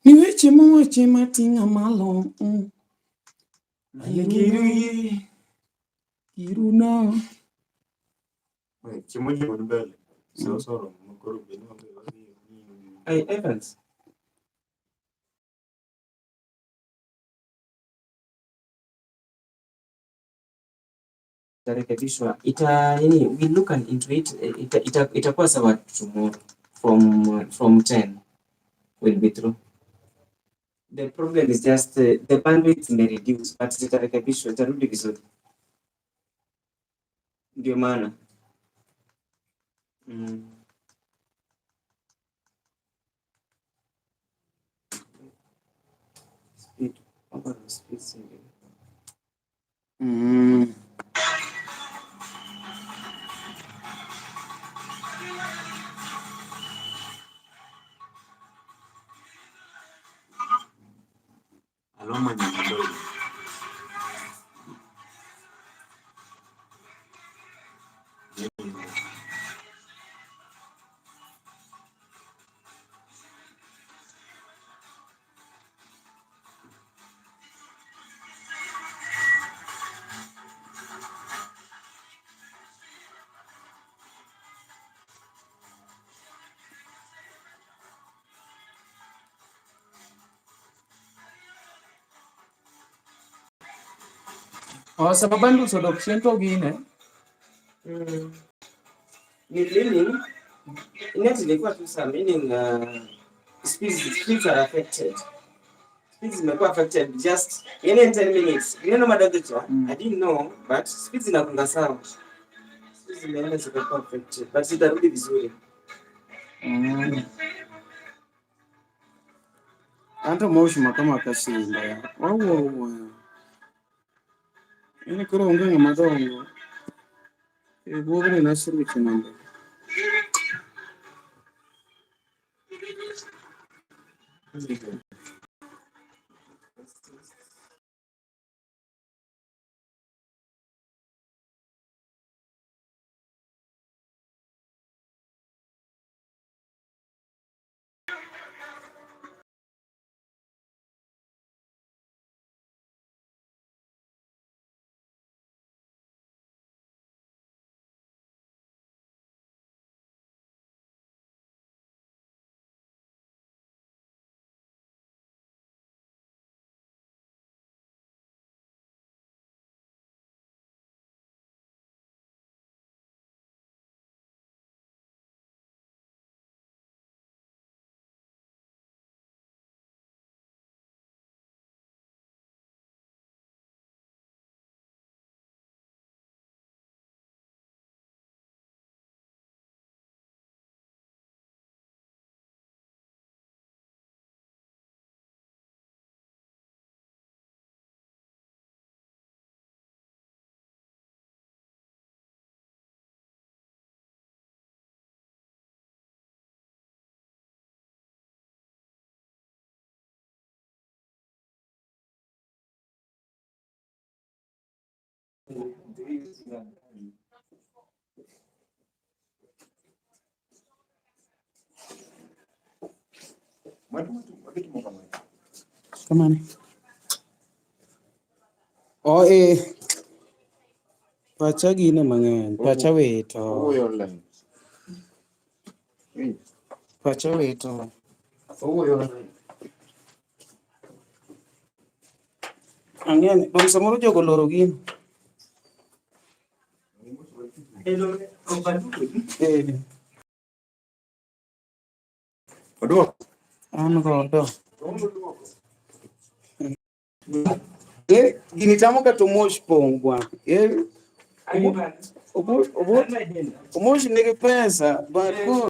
Ni weche mowache mating'a malo. Aye Kiruna. Chiemo ni mbele. So soro koro be no. Hey, Evans. Itarekebishwa. Ita nini, we look and into it. Itakuwa sawa tomorrow from 10 will be through. The problem is just the bandwidth may reduce, but zitarekebishwa, itarudi vizuri. Ndio maana. Speed, overall speed saving. Aloma Nyamadogo. Oh, sama bundles odok chien to gine. Ni meaning net ilikuwa tu some meaning speeds are affected. Speeds zimekuwa affected just in 10 minutes. You know madogo cha? I didn't know, but speeds zinakunga sawa. Speeds zimeenda zikakuwa affected, but zitarudi vizuri. Anto moshima kama kasimba ya. Wawo. Ini koro onge ng'ama dongo. E buogni nasirwicho namba. Kamano. Oh eh. Pacha gine mang'eny. Pacha wito. Owuoyo online. Pacha wito. Owuoyo online. Ang'e ni samoro jogo oloro gino. Eh. Oduoko. An godo. Eh, gini tamo ka to mosh pong' bwana. Eh. Omosh nigi pesa but koro.